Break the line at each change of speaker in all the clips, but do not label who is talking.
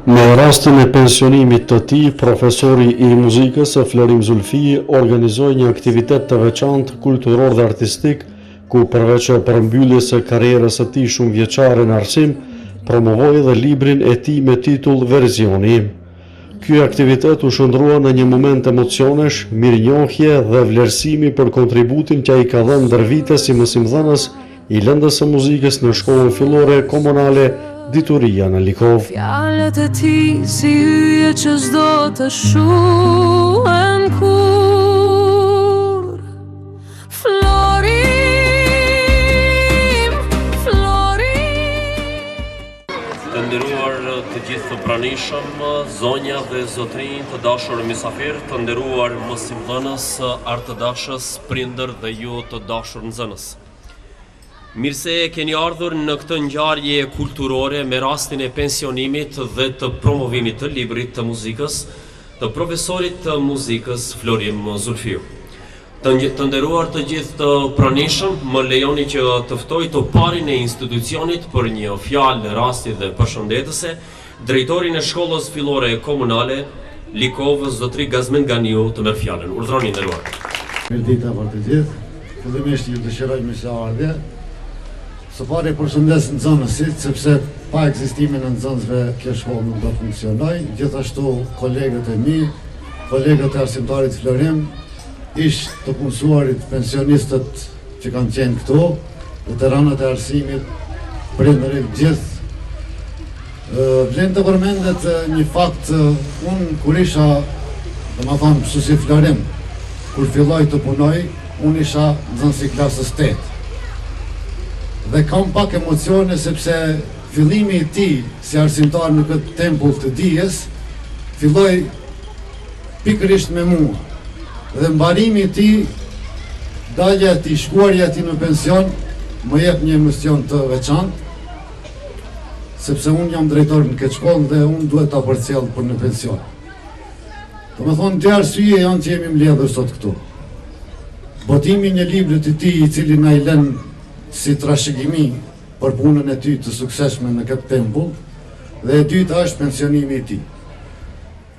Me rastin e pensionimit të tij, profesori i muzikës Florim Zulfi organizoi një aktivitet të veçantë kulturor dhe artistik, ku përveç përmbylljes së karrierës së tij shumëvjeçare në arsim, promovoi edhe librin e tij me titull Versioni im. Ky aktivitet u shndërrua në një moment emocionesh, mirënjohje dhe vlerësimi për kontributin që ai ka dhënë ndër vite si mësimdhënës i lëndës së muzikës në shkollën fillore komunale Dituria në Likovë.
Fjalët e tij si yje që s'do të shuhen kurrë. Florim, Florim.
Të nderuar të gjithë të pranishëm, zonja dhe zotërinj, të dashur mysafirë, të nderuar mësimdhënës, artdashës, prindër dhe ju të dashur nxënës. Mirë se keni ardhur në këtë ngjarje kulturore me rastin e pensionimit dhe të promovimit të librit të muzikës të profesorit të muzikës Florim Zulfiu. Të, të nderuar të gjithë të pranishëm, më lejoni që të ftoj të parin e institucionit për një fjalë rasti dhe përshëndetëse, drejtorin e shkollës fillore komunale Likovë, zotri Gazmend Ganiu të merr fjalën. Urdhëroni i nderuar.
Mirëdita për të gjithë. Fillimisht ju dëshiroj mirëseardhje. Së pari përshëndes nxënësit, sepse pa ekzistimin e nxënësve kjo shkollë nuk do të funksionojë. Gjithashtu kolegët e mi, kolegët e arsimtarit Florim, ish të punësuarit, pensionistët që kanë qenë këtu, veteranët e arsimit, prindërit, gjithë. Vlen të përmendet një fakt, unë kur isha, domethënë, mësuesi Florim, kur filloi të punoj, unë isha nxënës i klasës 8. Dhe kam pak emocione sepse fillimi i tij si arsimtar në këtë tempull të dijes, filloi pikërisht me mua. Dhe mbarimi i tij, dalja e tij, shkuarja e tij në pension, më jep një emocion të veçantë, sepse unë jam drejtor në këtë shkollë dhe unë duhet ta përcjell për në pension. Domethënë, dy arsye janë që jemi mbledhur sot këtu. Botimi i një libri të tij i cili na i lën si trashëgimi për punën e tij të suksesshme në këtë tempull, dhe e dyta është pensionimi i tij.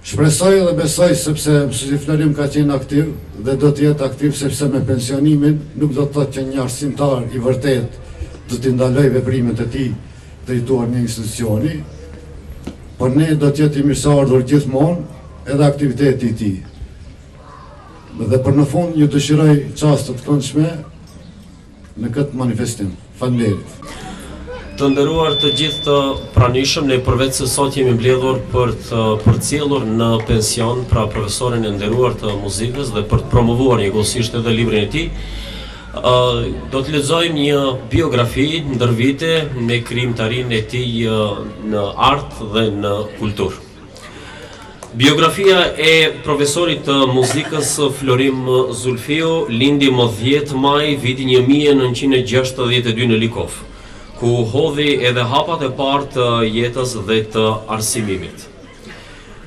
Shpresoj dhe besoj sepse mësuesi Florim ka qenë aktiv dhe do të jetë aktiv sepse me pensionimin nuk do të thotë që një arsimtar i vërtetë do t'i ndalojë veprimet e tij drejtuar një institucioni, por ne do të jetë i mirëseardhur gjithmonë edhe aktiviteti i tij. Dhe për në fund ju dëshiroj çaste të këndshme në këtë manifestim. Faleminderit.
Të nderuar të gjithë të pranishëm, ne përveç se sot jemi mbledhur për të përcjellur në pension, pra profesorin e nderuar të muzikës dhe për të promovuar njëkohësisht edhe librin e tij, do të lexojmë një biografi ndër vite me krijimtarinë e tij në art dhe në kulturë. Biografia e profesorit të muzikës Florim Zulfiu lindi më 10 maj viti 1962 në Likovë, ku hodhi edhe hapat e parë të jetës dhe të arsimimit.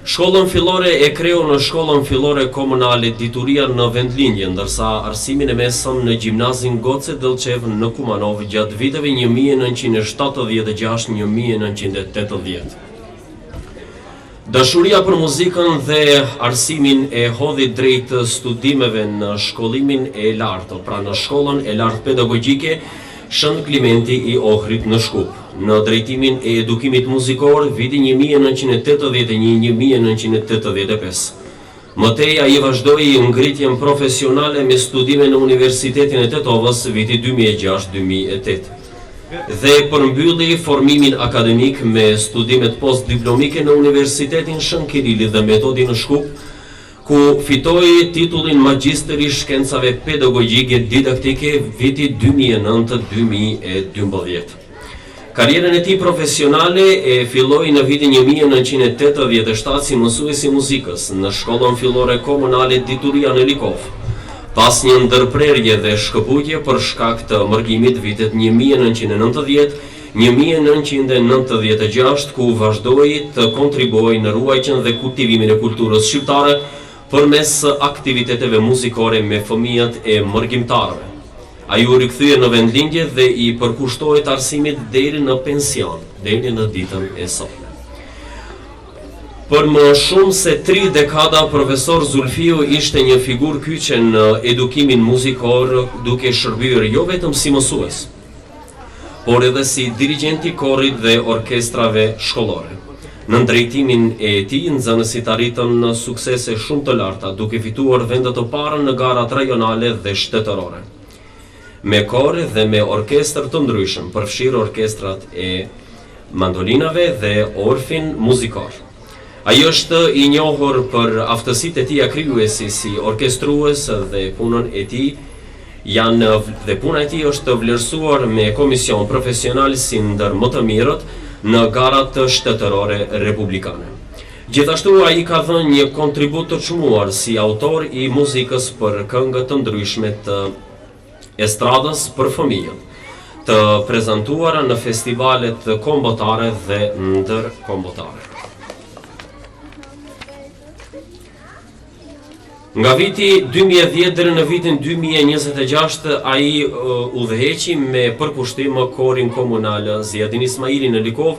Shkollën fillore e kreu në shkollën fillore komunale Dituria në vendlindje, ndërsa arsimin e mesëm në gjimnazin Goce Dellçev në Kumanovë gjatë viteve 1976 1980. Dashuria për muzikën dhe arsimin e hodhi drejt studimeve në shkollimin e lartë, pra në Shkollën e Lartë Pedagogjike Shën Klimenti i Ohrit në Shkup, në drejtimin e edukimit muzikor viti 1981 1985. Më tej ai vazhdoi ngritjen profesionale me studime në Universitetin e Tetovës viti 2006 2008 dhe përmbylli formimin akademik me studimet postdiplomike në Universitetin Shën Kirili dhe Metodi në Shkup, ku fitoi titullin Magjistër i Shkencave Pedagogjike Didaktike viti 2009 2012. Karrierën e tij profesionale e filloi në vitin 1987 si mësues i muzikës në shkollën fillore komunale Dituria në Likovë. Pas një ndërprerje dhe shkëputje për shkak të mërgimit vitet 1990 1996 ku vazhdoi të kontribuojë në ruajtjen dhe kultivimin e kulturës shqiptare përmes aktiviteteve muzikore me fëmijët e mërgimtarëve. Ai u rikthye në vendlindje dhe i përkushtohet arsimit deri në pension, deri në ditën e sotme. Për më shumë se tri dekada profesor Zulfiu ishte një figurë kyçe në edukimin muzikor duke shërbyer jo vetëm si mësues, por edhe si dirigjent i korit dhe orkestrave shkollore. Nën drejtimin e tij, nxënësit arritën në suksese shumë të larta, duke fituar vende të para në garat rajonale dhe shtetërore. Me kor dhe me orkestër të ndryshëm, përfshirë orkestrat e mandolinave dhe orfin muzikor. Ai është i njohur për aftësitë e tija krijuese si orkestrues dhe punën e tij janë dhe puna e tij është vlerësuar me komision profesional si ndër më të mirët në garat shtetërore republikane. Gjithashtu ai ka dhënë një kontribut të çmuar si autor i muzikës për këngë të ndryshme të estradës për fëmijët, të prezantuara në festivalet kombëtare dhe ndërkombëtare. Nga viti 2010 deri në vitin 2026 ai udhëheqi me përkushtim korin komunal Ziadin Ismaili në Likovë,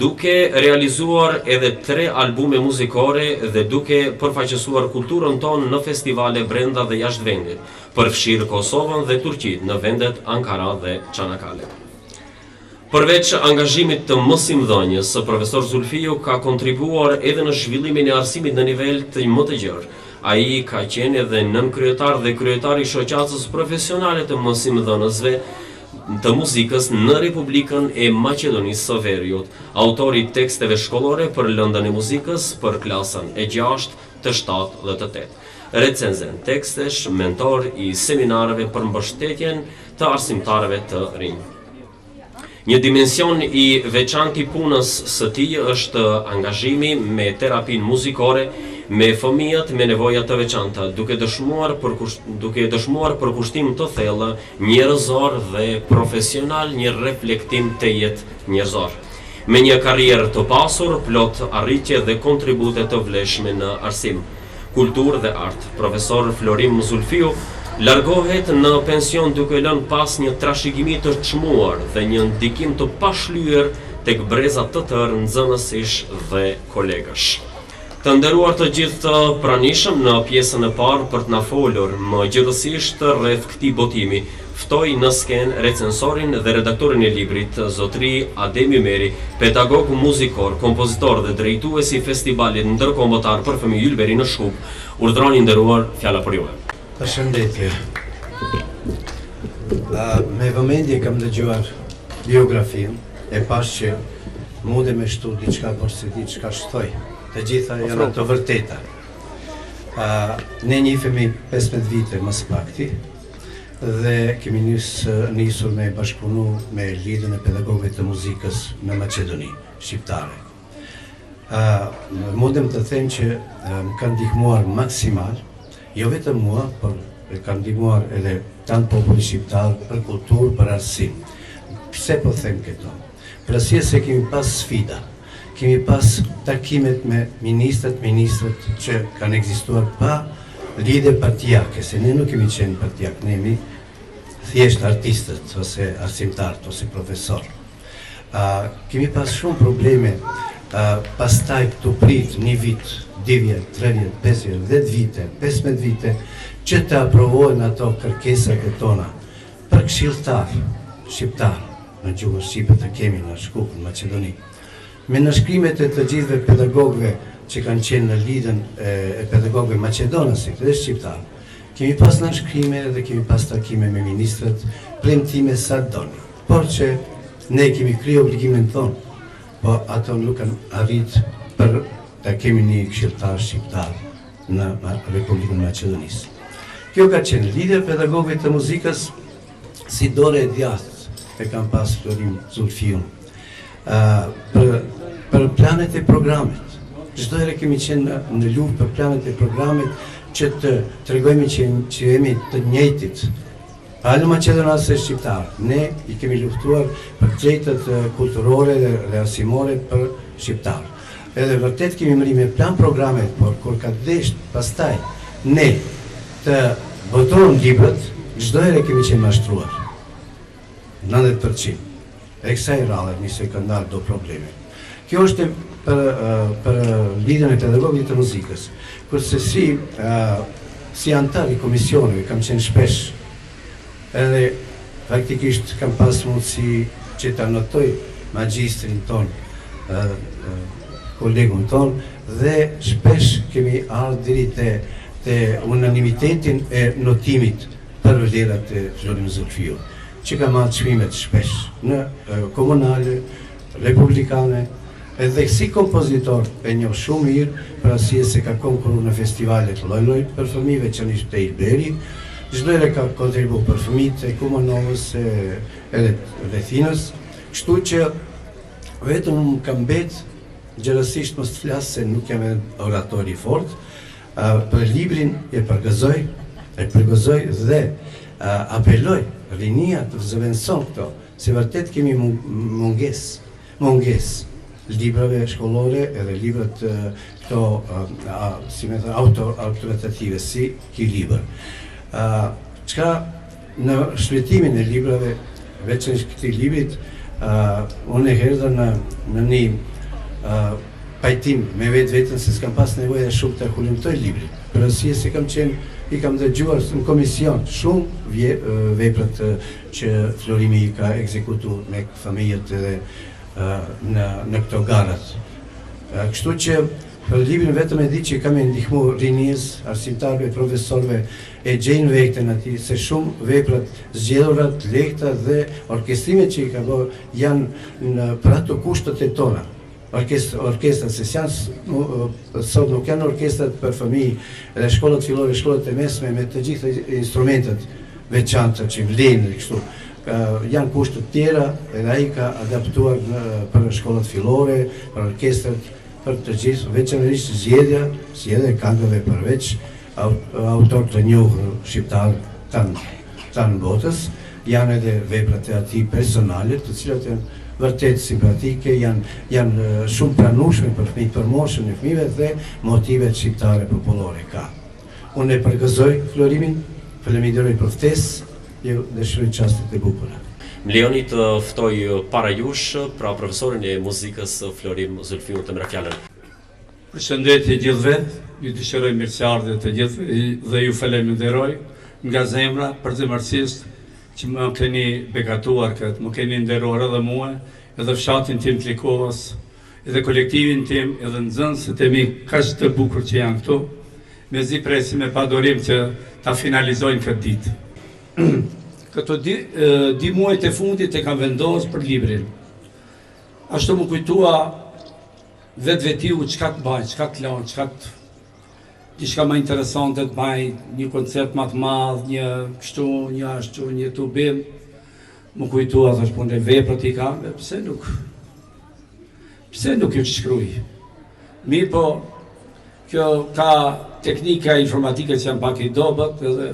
duke realizuar edhe tre albume muzikore dhe duke përfaqësuar kulturën tonë në festivale brenda dhe jashtë vendit, përfshirë Kosovën dhe Turqinë në vendet Ankara dhe Çanakkale. Përveç angazhimit të mësimdhënies, profesor Zulfiu ka kontribuar edhe në zhvillimin e arsimit në nivel të më të gjerë. Ai ka qenë edhe nënkryetar dhe kryetar i Shoqatës Profesionale të Mësimdhënësve të Muzikës në Republikën e Maqedonisë së Veriut, autor i teksteve shkollore për lëndën e muzikës për klasën e gjashtë, të shtatë dhe të tetë. Recenzent tekstesh, mentor i seminareve për mbështetjen të arsimtarëve të rinj. Një dimension i veçantë i punës së tij është angazhimi me terapinë muzikore me fëmijët me nevoja të veçanta, duke dëshmuar duke dëshmuar përkushtim të thellë njerëzor dhe profesional, një reflektim tejet njerëzor. Me një karrierë të pasur, plot arritje dhe kontribute të vlefshme në arsim. Kulturë dhe Art, profesor Florim Zulfiu, largohet në pension duke lënë pas një trashëgimi të çmuar dhe një ndikim të pashlyer tek breza të tërë nxënësish dhe kolegësh. Të nderuar të gjithë të pranishëm në pjesën e parë për të na folur më gjerësisht rreth këtij botimi, ftoj në skenë recensorin dhe redaktorin e librit, zotëri Adem Ymeri, pedagog muzikor, kompozitor dhe drejtues i Festivalit Ndërkombëtar për Fëmijë Ylberi në Shkup. Urdhëroni i nderuar, fjala për juve.
Përshëndetje. Me vëmendje kam dëgjuar biografinë, e pashë që mundem me shtu diçka, por s'e di çka shtoj. Të gjitha janë të vërteta. Ne njihemi 15 vite më së pakti dhe kemi nis, nisur me bashkëpunu me Lidhjen e Pedagogëve të Muzikës në Maqedoni, shqiptare. Mundem të them që më kanë ndihmuar maksimal, jo vetëm mua, por e kanë ndihmuar edhe tanë popullin shqiptar për kulturë, për arsim. Pse po them këto? Për arsye se kemi pas sfida, kemi pas takimet me ministrat, ministrat që kanë ekzistuar pa lidhje partijake, se ne nuk kemi qenë partijak, ne jemi thjesht artistët ose arsimtarët ose profesor. Uh, kemi pas shumë probleme, uh, pastaj tu prit një vit, dy vjet, tre vjet, pesë vjet, 10 vite, 15 vite, që të aprovohen ato kërkesat e tona për këshilltar shqiptar në gjuhën shqipe të kemi në Shkup, në Maqedoni. Me nënshkrimet e të gjithëve pedagogëve që kanë qenë në Lidhjen e pedagogëve maqedonasit dhe shqiptar, kemi pas nënshkrime dhe kemi pas takime me ministrat, premtime sa doni. Por që ne kemi kry obligimin tonë, po ato nuk kanë arrit për të kemi një këshilltar shqiptar në Republikën e Maqedonisë. Kjo ka qenë Lidhja e pedagogëve të muzikës si dorë e djathtë e kam pas Florim Zulfiun. Për, për planet e programit. Çdo herë kemi qenë në, në luftë për planet e programit që të tregojmë që, që jemi të njëjtit. Palë maqedonas e shqiptar, ne i kemi luftuar për drejtat kulturore dhe, dhe arsimore për shqiptar. Edhe vërtet kemi mri me plan programet, por kur ka desht pastaj ne të botohen librat, çdo herë kemi qenë mashtruar. 90%. E kësaj radhe nëse kanë dalë do probleme. Kjo është e... për për Lidhjen e Pedagogëve të Muzikës. Kurse si si anëtar i komisioneve kam qenë shpesh edhe faktikisht kam pas mundësi që ta notoj magjistrin tonë, kolegun tonë dhe shpesh kemi ardhur deri te te unanimitetin e notimit për vlerat e Florim Zulfiut, që ka marrë çmimet shpesh në komunale, republikane, edhe si kompozitor e njoh shumë mirë, për arsye se ka konkurru në festivale të lloj-lloj për fëmijë, veçanërisht te Ylberi, çdo herë ka kontribu për fëmijët e Kumanovës e edhe rrethinës, kështu që vetëm më ka mbet gjerësisht mos të flas se nuk jam orator i fortë, për librin e përgëzoj, e përgëzoj dhe apeloj rinia të zëvendëson këto, Se vërtet kemi mungesë, mungesë librave shkollore edhe librat këto, si me thënë, auto, autoritative, si ky libër. Çka në shfletimin e librave, veçanërisht këtij librit, unë e erdha në, në një pajtim me vetveten se s'kam pas nevojë edhe shumë të hulumtoj librin. Për arsye se kam qenë, i kam dëgjuar në komision shumë vje, veprat që Florimi i ka ekzekutu me fëmijët edhe në në këto garat. Kështu që për librin vetëm e di që ka me ndihmu rinisë, arsimtarëve, profesorëve e gjejnë veten aty se shumë veprat zgjedhura të lehta dhe orkestrimet që i ka bërë janë në për ato kushtet e tona. Orkestra, orkestrat se s'janë sot nuk janë orkestrat për fëmijë dhe shkollat fillore, shkollat e mesme me të gjitha instrumentet veçanta që vlejnë dhe kështu. Janë kushte të tjera edhe ai ka adaptuar në, për shkollat fillore, për orkestrat, për të gjithë, veçanërisht zgjedhja, zgjedhja e këngëve përveç autorë të njohur shqiptar tanë tanë botës, janë edhe veprat e atij personale, të cilat janë vërtet simpatike, janë janë shumë pranueshme për fëmijët, për moshën e fëmijëve dhe motivet shqiptare popullore ka. Unë e përgëzoj Florimin, faleminderoj për ftesë, ju dëshiroj çaste të bukura.
Më lejoni të ftoj para jush, pra profesorin e muzikës Florim Zulfiun të merr fjalën.
Përshëndetje gjithëve, ju dëshiroj mirëseardhje të gjithëve dhe ju faleminderoj nga zemra përzemërsisht që më keni begatuar këtë, më keni nderuar edhe mua, edhe fshatin tim të Likovës, edhe kolektivin tim, edhe nxënësit e mi kaq të bukur që janë këtu. Mezi presim me padurim që ta finalizojmë këtë ditë. Këto dy, dy muajt e fundit e kam vendosur për librin. Ashtu më kujtua Vetvetiu çka të baj, çka të lan, çka të diçka më interesante të baj, një koncert më të madh, një kështu, një ashtu, një tubim. Më kujtua thash po unë veprat i kam, e pse nuk pse nuk i shkruaj? Mirëpo, Kjo ka teknika informatike që janë pak i dobët edhe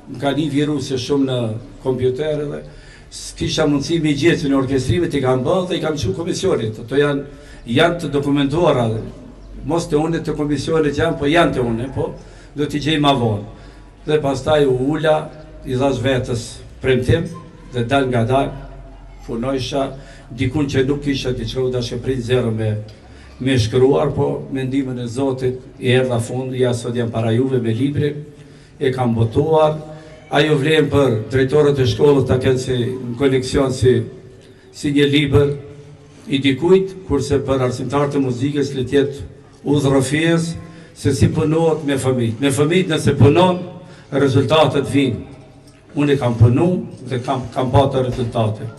më ka një viruse shumë në kompjuter edhe s'kisha mundësi me gjetë në orkestrimet i kam bërë dhe i kam çu komisionit. Ato janë, janë të dokumentuara, mos te unë të komisionit janë, po janë te unë, po do t'i gjej ma vonë. Dhe pastaj u ula, i dhash vetes premtim dhe dal nga dal, punojsha, dikun që nuk kisha diçka u dashke prej zero me Me shkruar, po me ndihmën e Zotit i erdha fund, ja sot jam para juve me librin, e kam botuar. Ajo vlen për drejtorët e shkollës ta kenë si në koleksion si si një libër i dikujt, kurse për arsimtarët e muzikës le të jetë udhërrëfyes se si punohet me fëmijët. Me fëmijët nëse punon, rezultatet vijnë. Unë kam punu dhe kam, kam patë rezultate.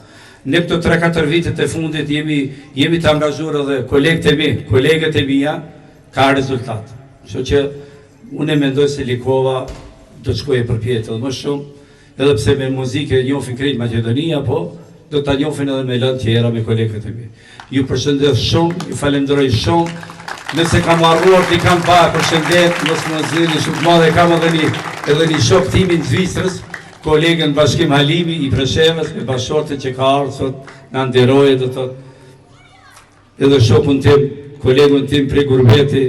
Në këto 3-4 vitet e fundit jemi, jemi të angazhuar edhe kolegët e mi, kolegët e mia, ka rezultat. Kështu që unë e mendoj se Likova do të shkojë përpjetë edhe më shumë, edhe pse me muzikë e njohin krejt Maqedonia, po do ta njohin edhe me lëndë tjera me kolegët e mi. Ju përshëndes shumë, ju falenderoj shumë. Nëse kam harruar dikam pa e përshëndet, mos më zini shumë të madhe, kam edhe një, edhe një shok timin Zvicrës, kolegën Bashkim Halimi i Preshevës, me bashkëshorten që ka ardhur sot, na nderoi do të thotë. Edhe shokun tim, kolegun tim prej gurbeti,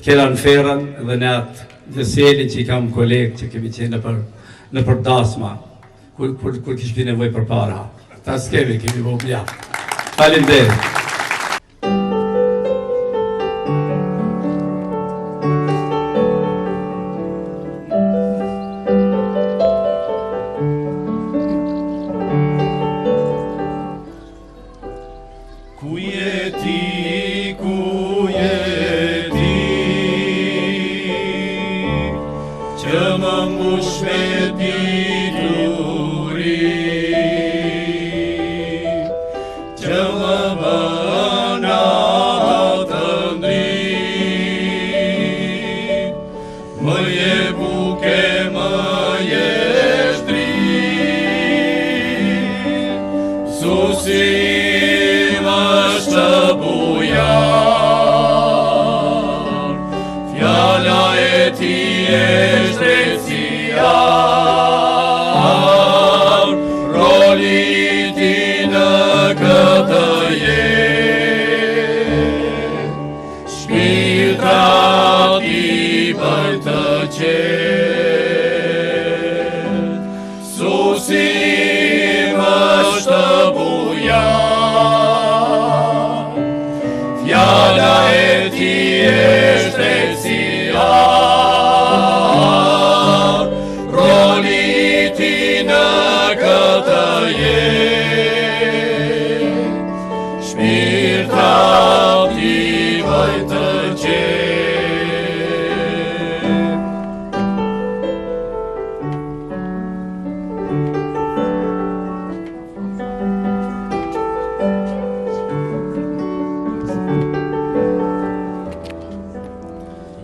Keran Ferran dhe në atë Veselin që i kam koleg që kemi qenë nëpër, nëpër dasma. Kur, kur, kur kishmi nevojë për para. Ta s'kemi, kemi bo mjaft. Faleminderit.
Ku je ti, ku je ti Që më mbush me dituri Që më bën natën dritë Më je bukë e më je shtritë Zusi im është bujar Fjala e tij është drejtësia Roli i tij në këtë jetë Shpirtrat i bën të qetë Zusi im është bujar Fjala e tij është drejtësia Roli i tij në këtë jetë Shpirtrat i bën të qetë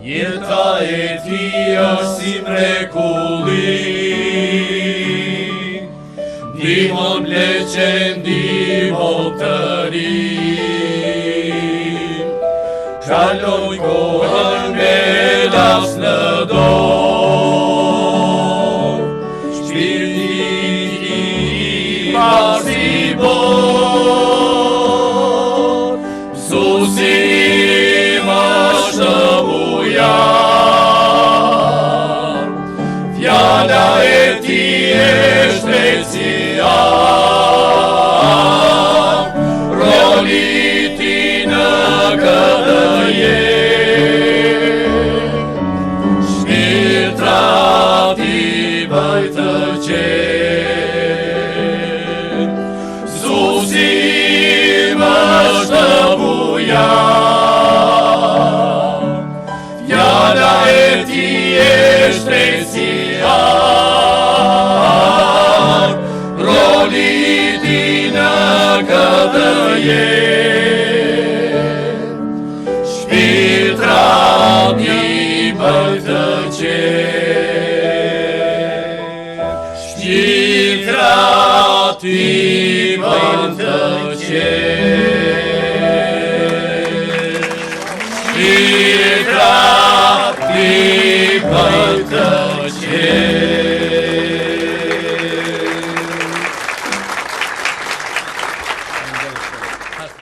Jeta e tij është si mrekulli Ndihmon pleq e ndihmon të rinj Kalon kohën me laps në dorë Shpirti i bardhë si borë Zusi im është bujar Fjala e tij është drejtësia Roli i tij në këtë jetë Shpirtrat i bën të qetë Zusi im është bujar Fjala e tij është drejtësia Roli i tij në këtë jetë Shpirtrat i bën të qetë Shpirtrat i bën të qetë Shpirtrat i bën të qetë.